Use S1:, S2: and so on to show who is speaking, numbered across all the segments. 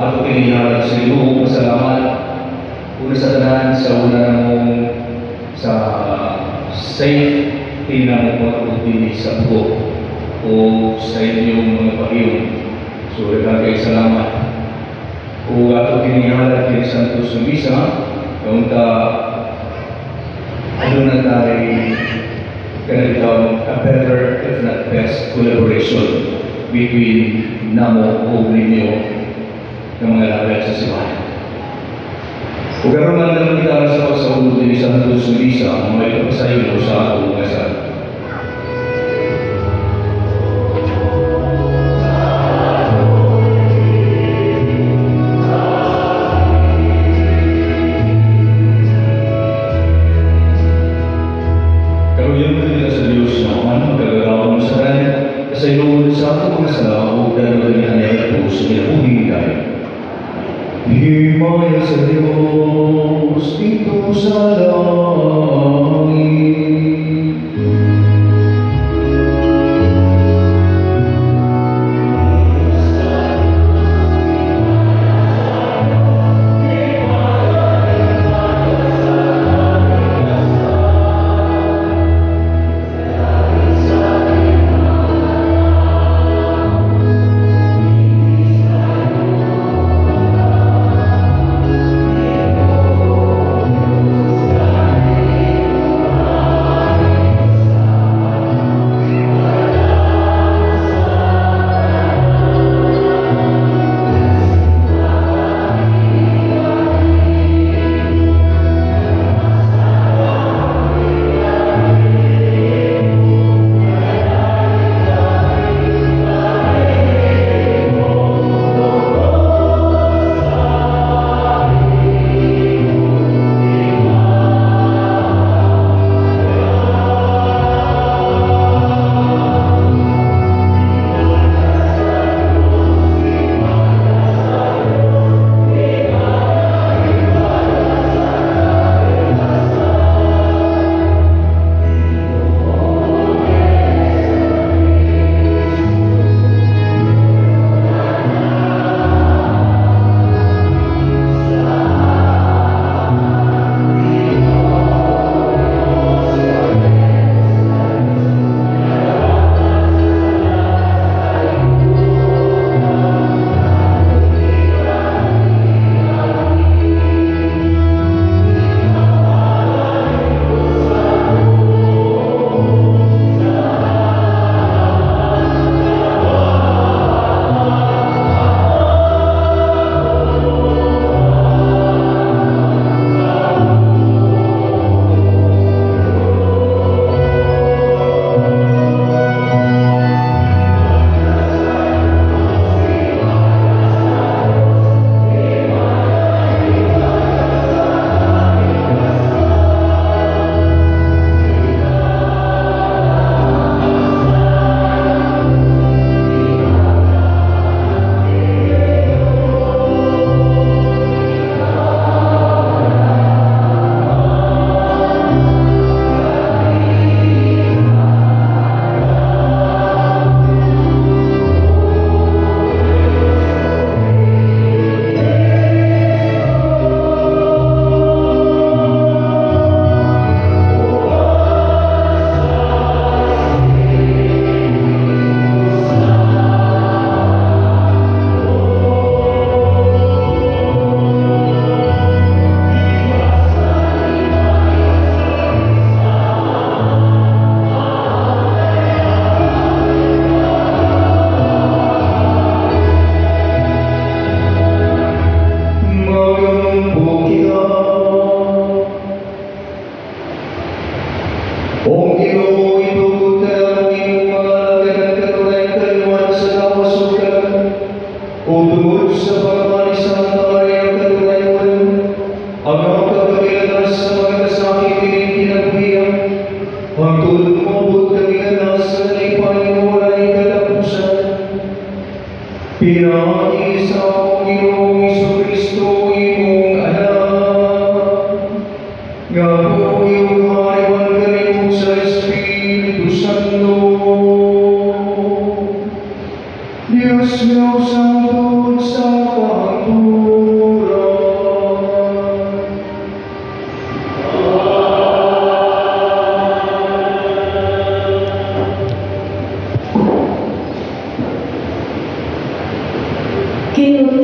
S1: Ato kini ihalad sa Ginoo, pasalamat una sa tanan sa una namong sa safety na mo pag dinhi sa Bogo o sa inyong mga pahiyong. So, daghan kay salamat. O ato kini ihalad kini Santos nga Misa, kaunta aduna tay kanang a better, if not best, collaboration between namo ug ninyo ng mga lagad sa simbahan. Ug karon man lang kita sa pagsaulog din Santos nga Misa, ang may pagpasaylo sa atong mga sala. Karuyan mo nila sa Diyos na man magkagagawa sa tanan, pasayloon sa atong mga sala ug dalo niya po sa kinabuhing dayon. Himaya sa Diyos dito sa langit.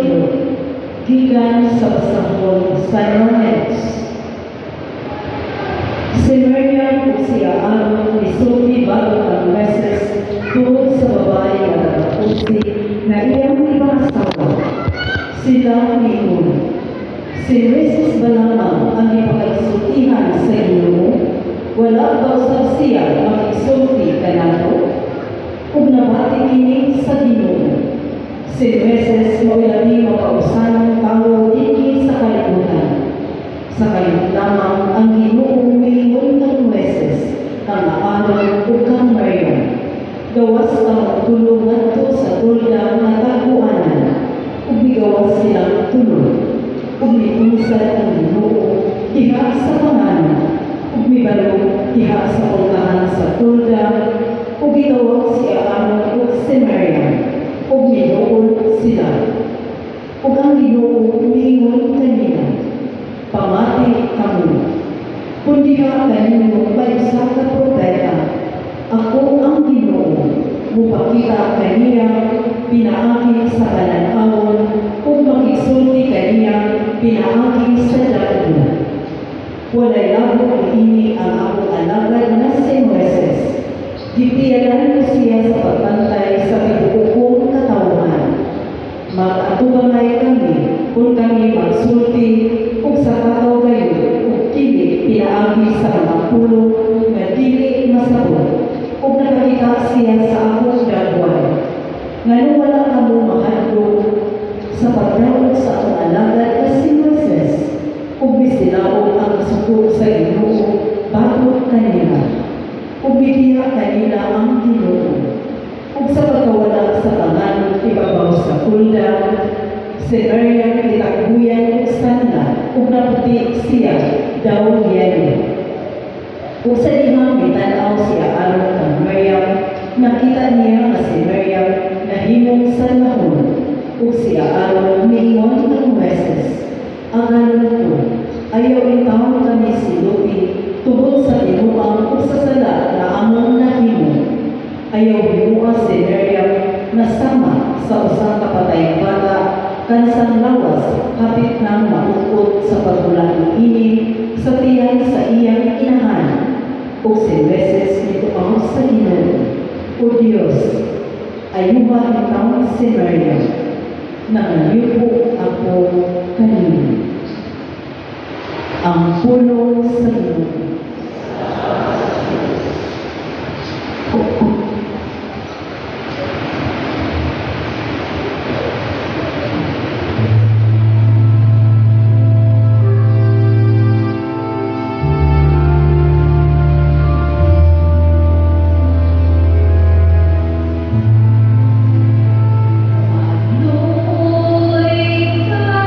S2: Libro gikan sa basahon sa Números. Si Miriam ug si Aaron misulti batok kang Moises tungod sa babae nga taga-Cusi nga iyang gipangasawa. Sila miingon, "Si Moises ba lamang ang gipakigsultihan sa Ginoo? Wala ba usab siya makigsulti kanato?" Ug nabati kini sa Ginoo. Si Moises mao'y labing makaubsanong tawo dinhi sa kalibutan. Sa kalit lamang ang Ginoo miingon kang Moises, kang Aaron ug kang Miriam, "Gawas kamong tulo ngadto sa tolda nga tagbuanan." Ug migawas silang tulo. Ug mitungsad ang Ginoo diha sa panganod ug mibalog diha sa pultahan sa tolda, ug gitawag si Aaron ug si Miriam, ug miduol sila. Ug ang Ginoo miingon kanila, "Pamati kamo. Kung diha kaninyo may usa ka propeta, ako ang Ginoo, mupakita kaniya pinaagi sa kalan-awon ug makigsulti kaniya pinaagi sa damgo. Walay labot niini ang akong alagad nga si Moises. Gipiyalan ko siya sa pagbantay sa tibuok kong katawhan. Mag-atubangay kami kung kami magsulti ug sa kataw gayud ug dili pinaagi sa mga pulong nga dili masabot, ug nakakita siya sa akong dagway. Nganong wala kamo mahadlok sa pagdaot sa akong alagad nga si Moises?" Ug misilaom ang kasuko sa Ginoo batok kanila. Ug midiha kanila ang Ginoo. Ug sa pagkawala sa panganod ibabaw sa tolda, si Miriam gitagbuyan og sanla ug naputi siya daw yelo. Ug sa dihang mitan-aw si Aaron kang Miriam, nakita niya nga si Miriam nahimong sanlahon. Ug si Aaron miingon kang Moises, "Agalon ko, ayaw intawon kami siluti tungod sa binuang ug sa sala nga among nahimo. Ayaw himoa si Miriam nga sama sa usa ka patayng bata kansang lawas hapit nang maukot sa paghula niini sa tiyan sa iyang inahan." Ug si Moises mituo sa Ginoo, "O Dios, ayuha intawon si Miriam. Nangalipo ako kanimo." Ang pulong sa Ginoo.
S3: Maluoy ka.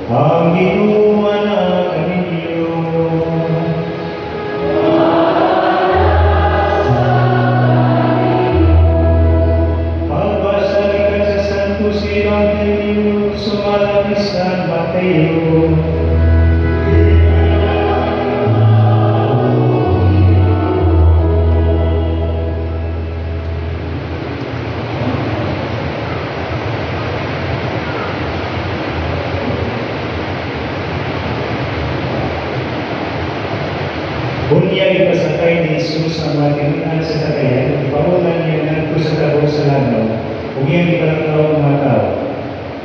S3: Ang Ginoo na kaninyo. Pagbasa gikan sa Santos Ebanghelyo sumala ni San Mateo. Unya ipasakay ni Jesus ang mga tinunan sa sakayan, ipauna niya ngadto sa tabok sa langaw, ug iyang ipalakaw ang mga tao.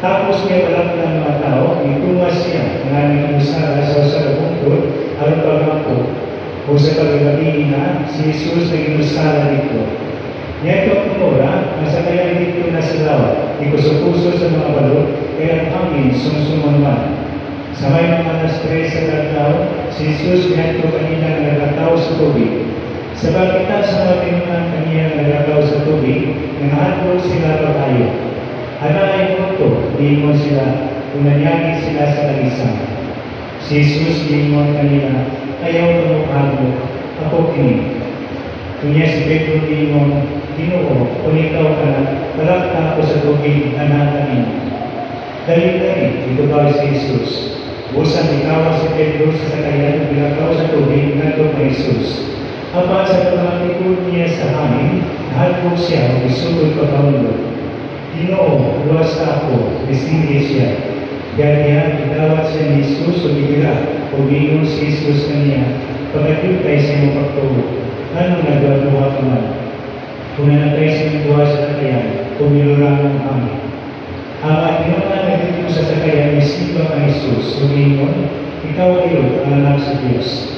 S3: Tapos niya palakta ang mga tao, gitunga siya nga nag-inusara sa usa ka bungtod aron pagampo. Ug sa pagkagabi na, si Jesus nag-inusara didto. Niadtong tumora, ang sakayan didto na sa lawat, ikuso-kuso sa mga balod, kay ang hangin sumsumon man. Sa may mga 3:00 sa kadlaw, si Jesus niadto kanila nga naglakaw sa tubig. Sa pagkita sa mga tinunan kaniya nga naglakaw sa tubig, nangahadlok sila pag-ayo. "Anaay multo," niingon sila, ug nanyagi sila sa kalisang. Si Jesus niingon kanila, "Ayaw kamo kahadlok, ako kini." Unya si Pedro niingon, "Ginoo, kung ikaw kana, palakta ako sa tubig anha kanimo." "Dali-dali," mitubag si Jesus. Busa nikawas si Pedro sa sakayan ug milakaw sa tubig ngadto kay Jesus. Apan sa pagkatikod niya sa hangin, nahadlok siya ug misugod pagkahulog. "Ginoo, luwasa ako," nisinggi siya. Ganiya, gidawat siya ni Jesus ug gibira, ug miingon si Jesus kaniya, "Pagkadiutay sa imong pagtuo, nganong nagduhaduha ka man?" Ug nanatay silang duha sa sakayan, ug nilurang ang hangin. Ang mga tinunan nga didto sa sakayan misimba kang Jesus ug miingon, "Ikaw gayud ang Anak sa Dios."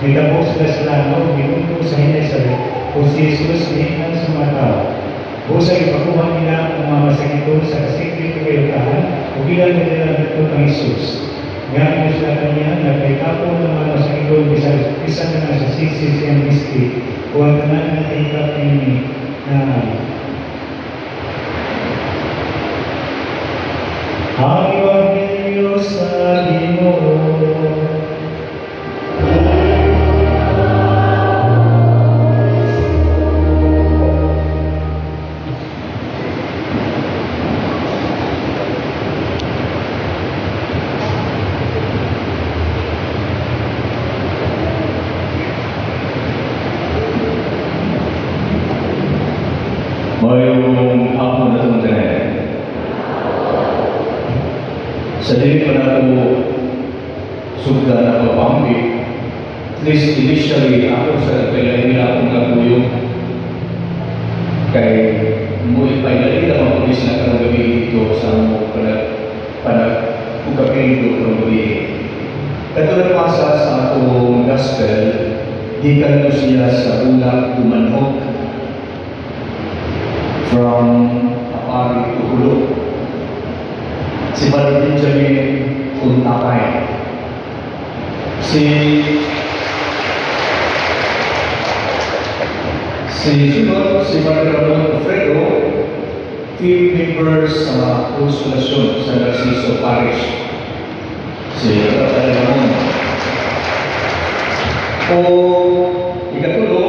S3: Nitabok sila sa langaw, midungtong sa Genesaret, ug si Jesus gihingan sa mga tao. Busa ipakuha nila ang mga masakiton sa kasiklit nga kayutahan ug ilang gidala ngadto kang Jesus. Miangyo sila kaniya nga pahikapon ang mga masakiton bisan bisan na sa sisi sa iyang bisti, ug ang tanan nga nakahikap niini naangayo. Ang Ebanghelyo sa Ginoo.
S1: Mayong hapon na itong tanan. Sa dili pa nato sugdan ang pagpambi, at least initially ako sa nagpailalila akong kaguyong kay mo ipailalila ang pulis na karong gabi dito sa mo panag panag ug karong gabi. Katulad pasa sa atong gospel, gikan ko siya sa Bulak Dumanhog, from Aparri to Jolo. Si Father Benjamin Untapay. Si sunod, si Father Ramon Alfredo, team member sa Consolacion sa Narciso Parish. Si Father Ramon. O ikatulo,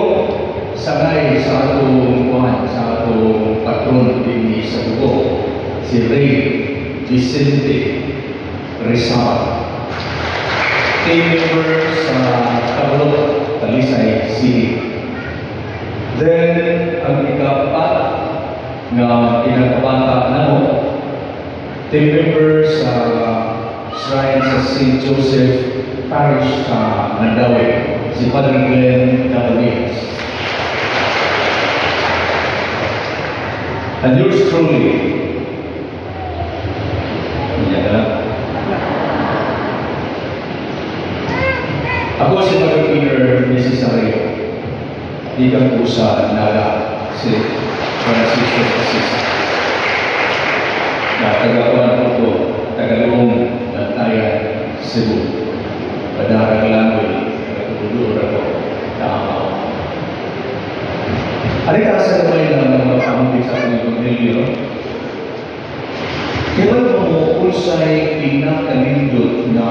S1: sangay sa atong kuan, sa atong patron dinhi sa Bugo, si Ray Vicente Rizal. Team member sa Tablo, Talisay City. Then, ang ikapat nga pinagkabata namo, team member sa Shrine sa St. Joseph Parish sa Mandaue, si Father Glenn Cabalillas. And yours truly, niya ka lang. Ako si Father Peter Necesario. Gikan ko sa Naga, si Francisco Assis. Na taga-kuan ko to, taga-Luong, Bantayan, Cebu. Padarang langoy, taga-Tubulo ako, tama. Halika sa gamay lang ng mga pamulong sa ating Ebanghelyo. Kaya mo unsay pinakanindot na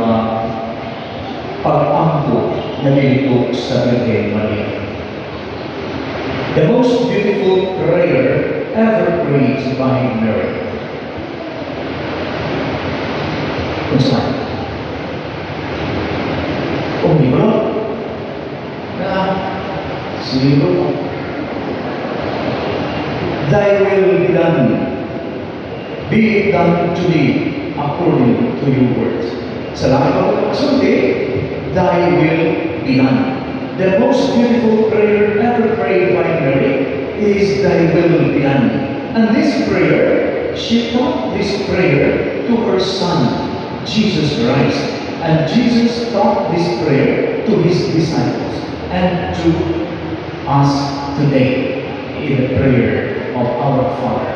S1: pag-ampo na nilito sa Birhen Maria? The most beautiful prayer ever prayed by Mary. Unsa man? Umibro? Na, siguro. Thy will be done. Be it done to thee according to your word. Sa langit ako pagsulti, Thy will be done. The most beautiful prayer ever prayed by Mary is "Thy will be done." And this prayer, she taught this prayer to her son, Jesus Christ. And Jesus taught this prayer to his disciples and to us today in the prayer of our Father.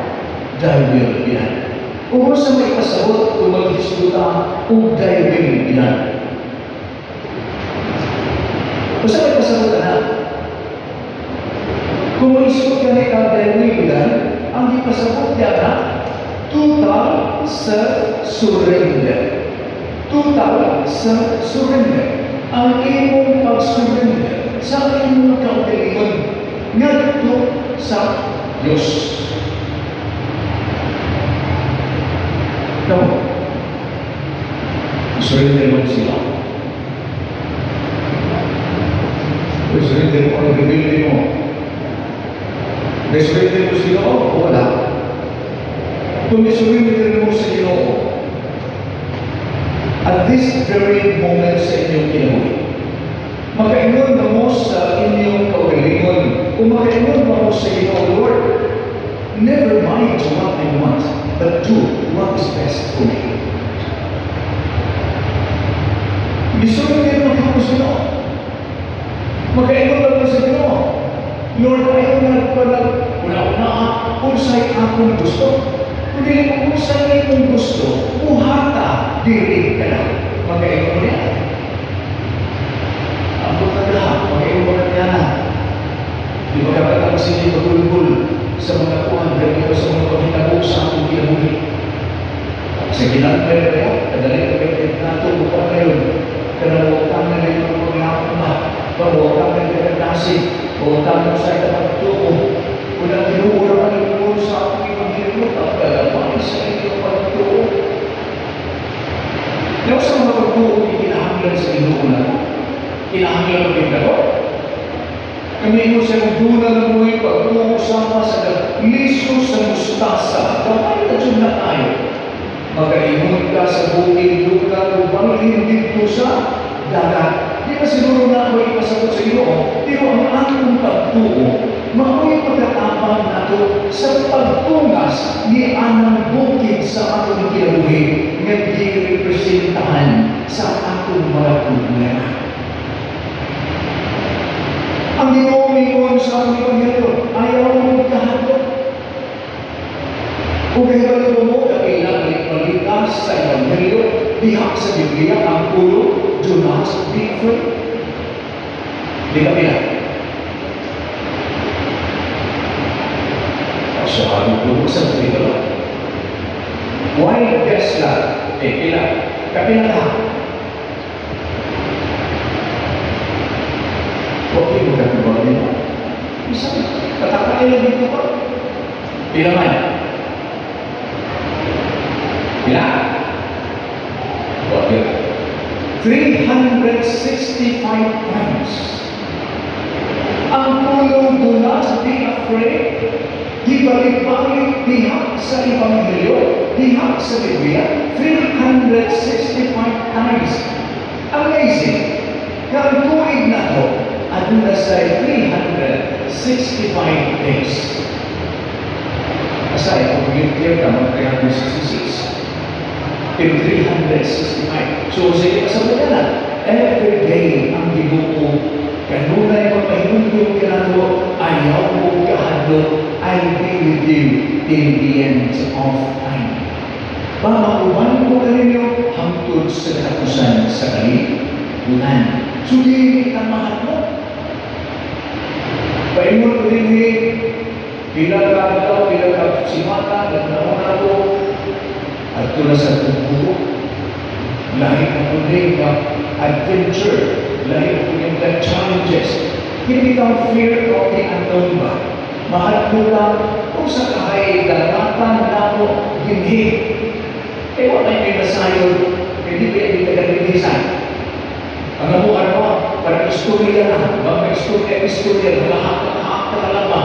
S1: Thy will be done. Kung sa may pasabot, kung maghisguta, kung thy will be done. Kung sa may pasabot na, kung maisgot ka ni kang thy will be done, ang ipasabot niya na, total self-surrender. Total self-surrender. Ang imong pag-surrender sa imong kaugalingon ngadto sa Diyos. No. Surrender mo sila. Surrender mo ang rebelde mo. Surrender mo sila o wala. Kung surrender mo sa Ginoo, at this very moment sa inyong kinabuhi, makaingon na mo sa inyong kaugalingon, o makaingon na mo sa Ginoo, "Lord, never mind what I want, but do what is best for me." Gisurrender mo ka sa Ginoo. Makaingon na mo sa Ginoo, "Lord, ayaw na nagpalag, una-una, unsay akong gusto. Kung dili mo unsay imong gusto, buhata, diri ka na." Makaingon mo niya. Ang na, makaingon mo na niya na. Di ba dapat ang sige magulgul sa mga kuhan, ganito sa mga panghitabo sa atong kinabuhi? Sa ginagmay na kaya, kadali ka kayo nato, bukan ngayon, kanang na ngayon ang maglapon ba, pagwakang na yung wawakang na sa pagtuo, kung ang Ginoo ra man sa atong Ebanghelyo, ang kalamay sa inyong pagtuo. Yung sa mga pagtuo, hindi kinahanglan sa Ginoo na. Kinahanglan mo din ako. Kami mo siya kung doon na mo'y pagtuo sama sa liso sa mustasa. Gamay na dyan na tayo. Magaingon ka sa bukid, lugar, o balhin dito sa dagat. Di ba siguro na ako ipasabot sa Ginoo, pero ang atong pagtuo, mao'y pagkatabang nato sa pagtungas ni anang bukid sa atong kinabuhi nga girepresentahan sa atong mga problema. Ang Ginoo miingon sa atong Ebanghelyo, ayaw mo kahadlok. Kung kahibalo mo, kapila balik-balita sa Ebanghelyo, diha sa Biblia, ang pulong, "Do not be afraid." Di kapila. So, ang pulong sa Biblia. Wild guess lang. Eh, pila. Kapila ka. Okay mo ka ba mo? Isa, katakay lang dito pa. Pila man? Pila? Okay. 365 times. Ang pulong "Do not be afraid," gibalik-balik diha sa Ebanghelyo, diha sa Biblia, 365 times. Amazing! Nga ang tuig na to, aduna sa 365 days. Hindsight, kung leap year ka, mga 366. Pero 365. So, sa kasabutan na, every day ang Ginoo kanunay magpahinumdum kanato, "Ayaw mo kahadlok, I'll be with you till the end of time. Pamauban ko kaninyo hangtod sa katapusan sa kalibutan." So, dili ka mahadlok. Paingon ko din pila ka adlaw, pila ka simana, nagnaon ako, adto na sa tungkulo. Lahi na po din nga adventure, lahi na po din nga challenges. Hindi kang fear of the unknown ba? Mahadlok ka kung sa kahay dangatan namo dinhi. Eh, wala may masayod, hindi ba hindi taga-dinhisan? Ang amo ano ba? Parang istorya na. Mga istorya, istorya, mga hakta-hakta ka lang ba?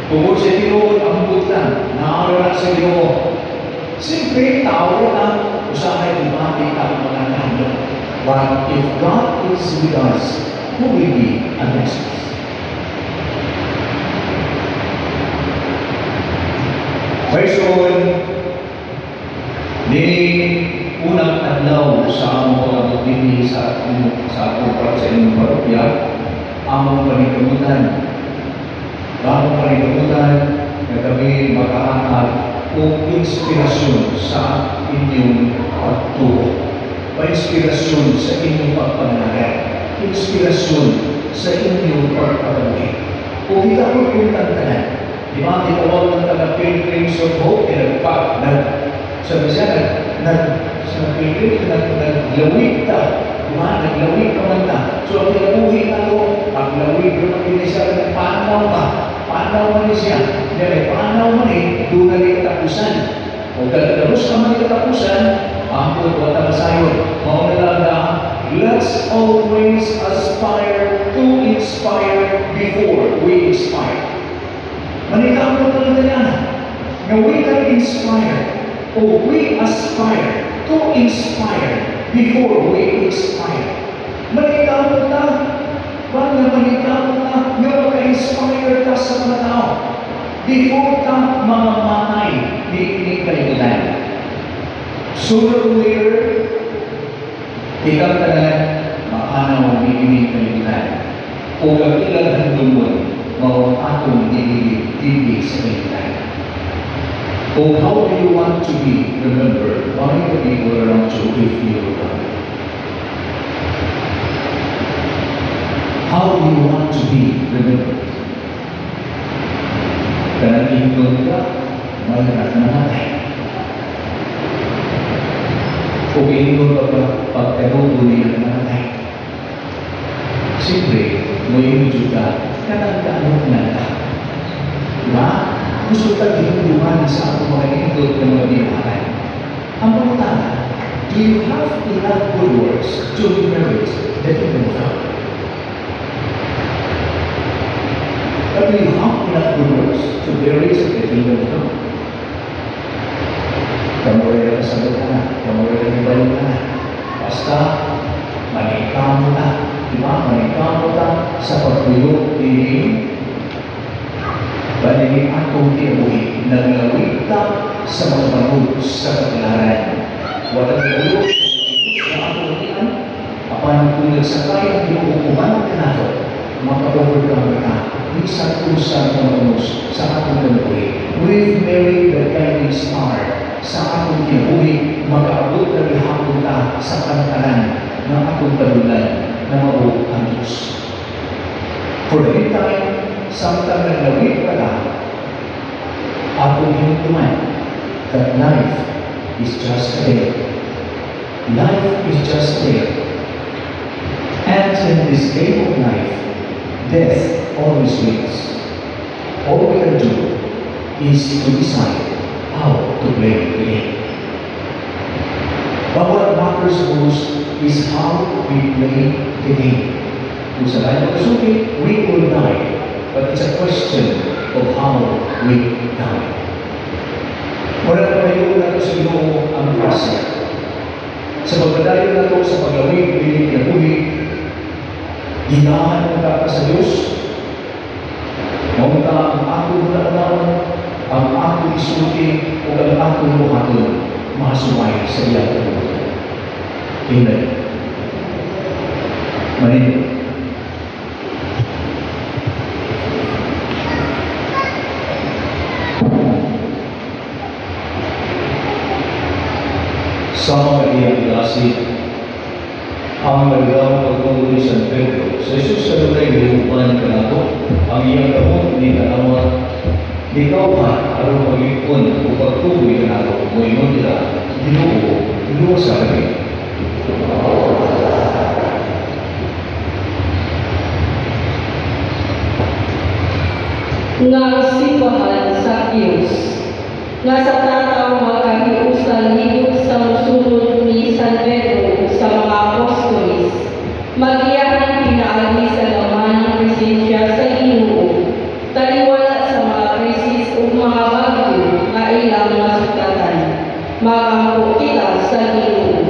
S1: Tungkol sa Ginoo, ambot lang. Naara na sa Ginoo. Siyempre, tao na usahay bumati ka ang mga kahadlok. But if God is with us, who will be against us? Version ni unang adlaw sa among pag-abot dinhi sa akong sa inyong parokya, among paningkamutan. Among paningkamutan nga kami makahatag og inspirasyon sa inyong pagtuo. Painspirasyon sa inyong pagpangalagad. Inspirasyon sa inyong pagpagawi. O kita po kung tanan. Di ba, gitawag ng taga Pilgrims of Hope, eh, nagpa, nag, sabi siya, nag, nag, sa pilgrims, nag, naglawig ta. Di ba, naglawig ka man ta. So, ang kinabuhi na to, paglawig rin ang siya, nagpanaw ba? Panaw man ni siya. Hindi, may panaw man eh, doon na ni katapusan. O kagalos ka man ni katapusan, ampun, wala masayon. Mao na lang na, let's always aspire to inspire before we expire. Manikamot talaga yan. Nga we can inspire o we aspire to inspire before we expire. Manikamot ta, ba nga manikamot ta, nga maka-inspire ta sa mga tao before ta mamamatay ni ining kalibutan. Sooner or later, kitang tanan maanaw ni ining kalibutan. O ang ilang handumon, mao ang atong dinili dinhi sa kalibutan. O how do you want to be remembered by the people around you if you are gone? How do you want to be remembered? Kanang ingnon ka, malagat namatay. O ingnon ka ba pagkanubo niya namatay? Siyempre, moingon jud ka, kanang kaanok na ka. Diba? Gusto ka hinumduman sa atong mga nindot ng mga binuhatan. Ang pangutana, do you have enough good works to merit the kingdom of God? But do you have enough good works to merit the kingdom of God? Kamo rin ang sagot na, kamo rin ang ibalo na. Basta, manikamo na. Di ba? Manikamo ta sa pagtuyo ini Banini atong kinabuhi, naglawig ta sa mga banod sa kaglaran. Walang layo sa atong tian, apan kung nagsakay ang Ginoo uman kanato, maka-overcome ka bisan unsa nga mga sa atong kinabuhi. With Mary the guiding star sa atong kinabuhi, makaabot na gihapon ta sa pantalan ng atong talunan na mao ang Diyos. For the meantime, samtang naglawig pa ta, atong hinumduman that life is just a day. Life is just a day. And in this game of life, death always wins. All we can do is to decide how to play the game. But what matters most is how we play the game. Kung sa tayo magkasuki, we will die. But it's a question of how we die. Wala na kayo na sa Ginoo ang grasya. Sa pagpadayon nato sa paglawig bilang kinabuhi, ginahan mo ka sa Diyos, maunta ang atong una-unaon, ang atong atong isulti ug ang atong buhaton mahasumay sa iyang kalibutan. Amen. Manindot. Sa mga iyang klase, ang naglaw pagtuo ni San Pedro, sa Jesus kanunay gihuban kanato, ang iyang kamot ni tanawa, ni kauhan aron maglingkon ug pagtuboy kanato, moingon nila, "Ginoo, luwasa kami."
S4: Nga simbahan sa Diyos nga sa tataw makahiusa ligot sa musunod ni San Pedro ug sa mga apostoles, magiyahan pinaagi sa laman ng presensya sa Ginoo, taliwala sa mga krisis ug mga bagyo nga ilang masugatan. Makampo kita sa Ginoo.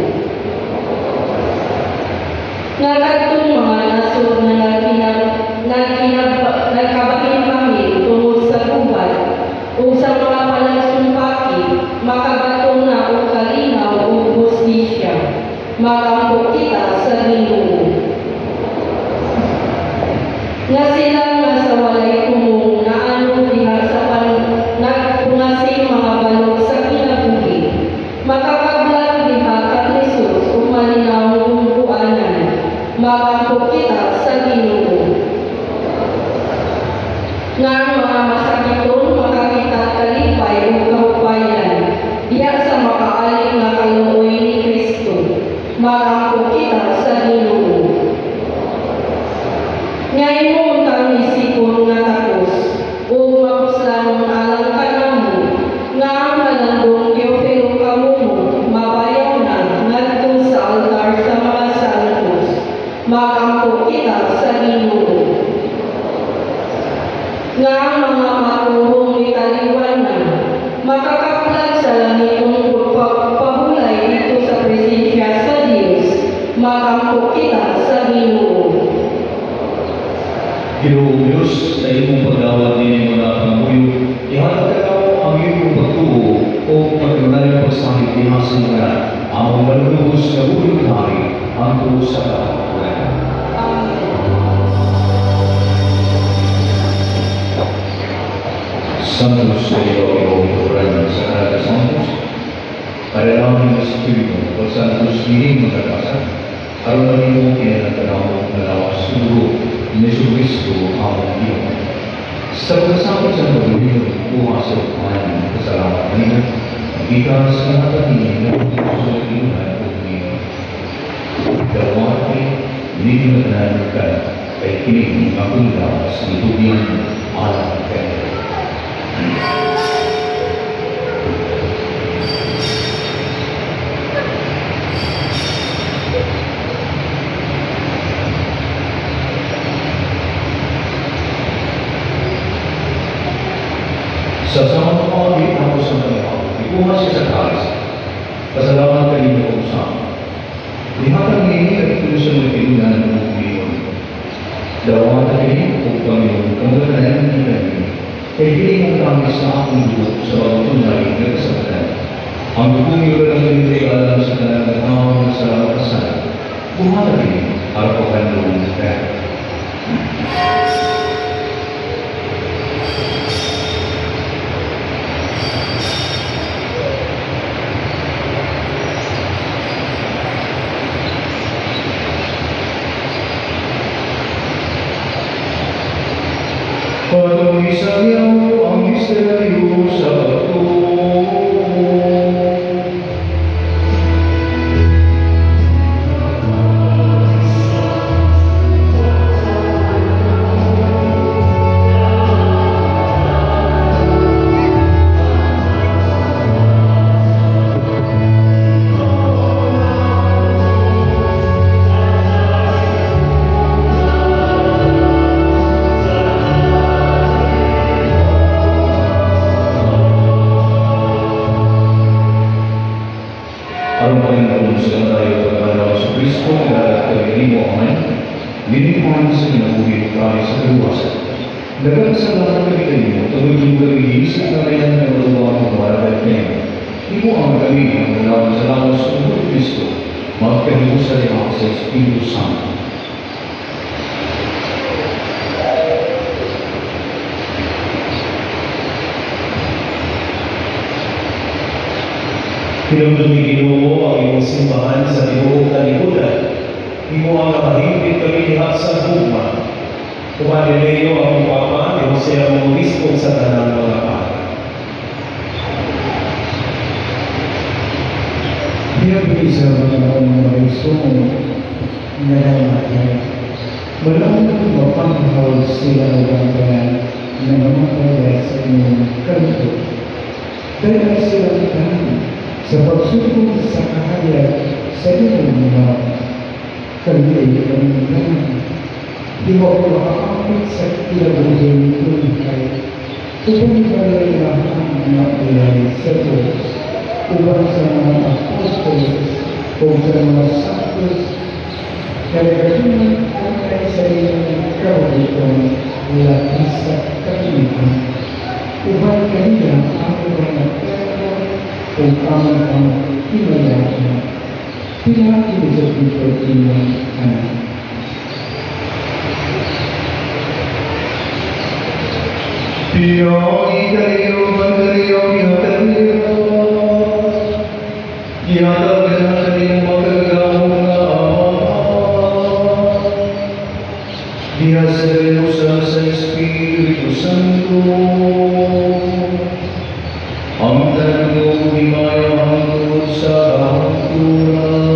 S4: Nga kadtong mga nasod nga nagkabahin-bahin tungod sa gubat ug sa mga panagsumpaki makabaton na og kalinaw ug hustisya. Makampo kita sa Ginoo. Nga sila nga sa walay tumong naano diha sa pan nagpungasing mga balog sa kinabuhi makakablag diha kang Jesus ug malinawong bungkuanan. Makampo kita sa Ginoo. Nga ang mga masakiton makakita kalipay ug kahupayan diha sa makaalim nga kaluoy ni Kristo. Makampo kita sa Ginoo. Nga imo untang isipon nga takos ug mapuslanon alang kanamo, nga ang malandong Teofilo Kamumo mabayaw na ngadto sa altar sa mga santos. Makampo kita sa Ginoo. Nga ang mga matuhong mitaliwan na makakaplag sa langitong pagpahulay dito sa presensya sa Dios. Makampo kita sa Ginoo.
S1: Ginoong Diyos, sa imong pagdawat nini mga pangamuyo, ihatag kanamo ang imong pagtuo o pagkanunayang pagsangit diha sa mga among manunubos nga buhi hari hangtod sa kahapon.
S4: Amen.
S1: Santos sa iyo, Ginoo, sa Sagrada Santos, Panalangin ng Espiritu, o Santos nining mga kasa, aron na nimo kinatanaw nga lawas dugo ni Jesu Kristo among Ginoo. Sa pagkasakot sa pagulino, kuha sa upan, kasalamat kanina, gikan sa nakatini na sa inuhan ug nino. Dawati, ninyo tanan ka, kay kini akong lawas gitugyan alang kay. Sa samang pamagi ako sa Panginoon, ikuha siya sa kalis. Pasalamat kanino kung sa Lihatang niini at ito sa mga tinunan ng Panginoon. Dawatan kini o Panginoon, kamaganayan ni kanino. Kay dili ang kami sa akong dugo sa bagong tunay nga kasabatan. Ang dugong iyo lang hindi alam sa tanan ng tao sa kasal. Buhatan kini, para paghandong kaya. Patuloy sa iyo ang misteryo sa pagtuo. Nagpasalamat kami kanimo, tungod imo kami giisip na kailangan ng maluwang ang marabad niya. Imo ang kami ang nalaman sa lawas ng Kristo, magkahiusa niya sa Espiritu Santo.
S5: Hinumdumi, Ginoo, ang imong simbahan sa tibuok kalibutan. Imo ang mahimpit kami diha sa gugma. Uban ni Leo ang Papa, ni Jose ang Obispo sa tanang mga pari.
S6: Pinagbili sa mga mga isumo nga namatay. Walang mapanghaw sila ang tanan na mamatay sa inyong kaloob. Dahil sila tanan sa pagsubok sa kahayag sa inyong mga kaloob kami tanan. Di mo ako makaapit sa kinabuhi kay upang ibalay ang mga ulay sa Diyos upang sa mga apostoles o sa mga santos na nagatunan kaugnay sa inyong kabubut-on labi sa katinuod. Uban kanila ang mga terno o among ang himayaon. Pinaagi ni sa Kristo inyong anak.
S1: Pinaagi kaniyo, kaniyo, kaniyo. Gihatag na kanimo makagagahom nga Ama. Diha sa Dios sa Espiritu Santo. Ang tanang himaya hangtod sa kahangturan.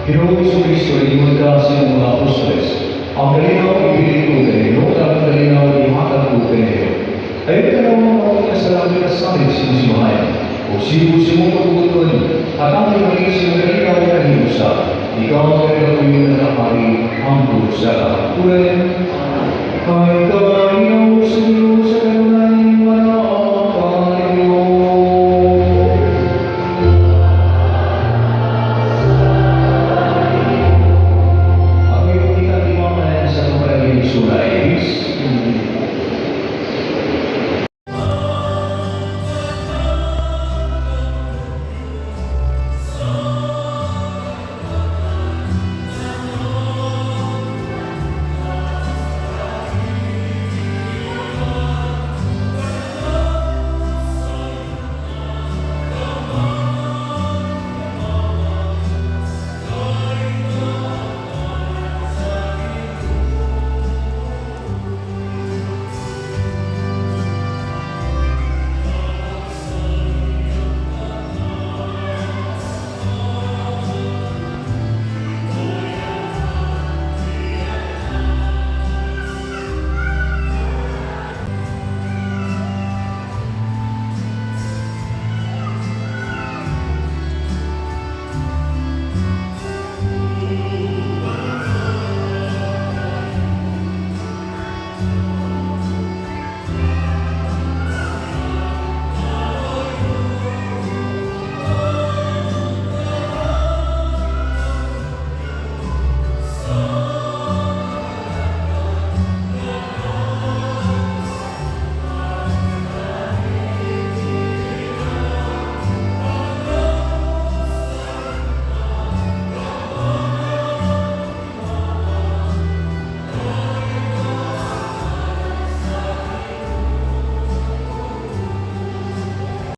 S1: Ginoong Kristo, ingon ka sa iyong mga apostoles, ang kalinaw ibilin ko kanino, at ang kalinaw ihatag ko kanino. Ayaw ka naman mga sa langit at sa amin sinusimahay. O sibo si mong kabubut-on, at ang iyong sa kalinaw kahiusa, ikaw ang kanilang na nakahari, hangtod sa kahangturan. Ang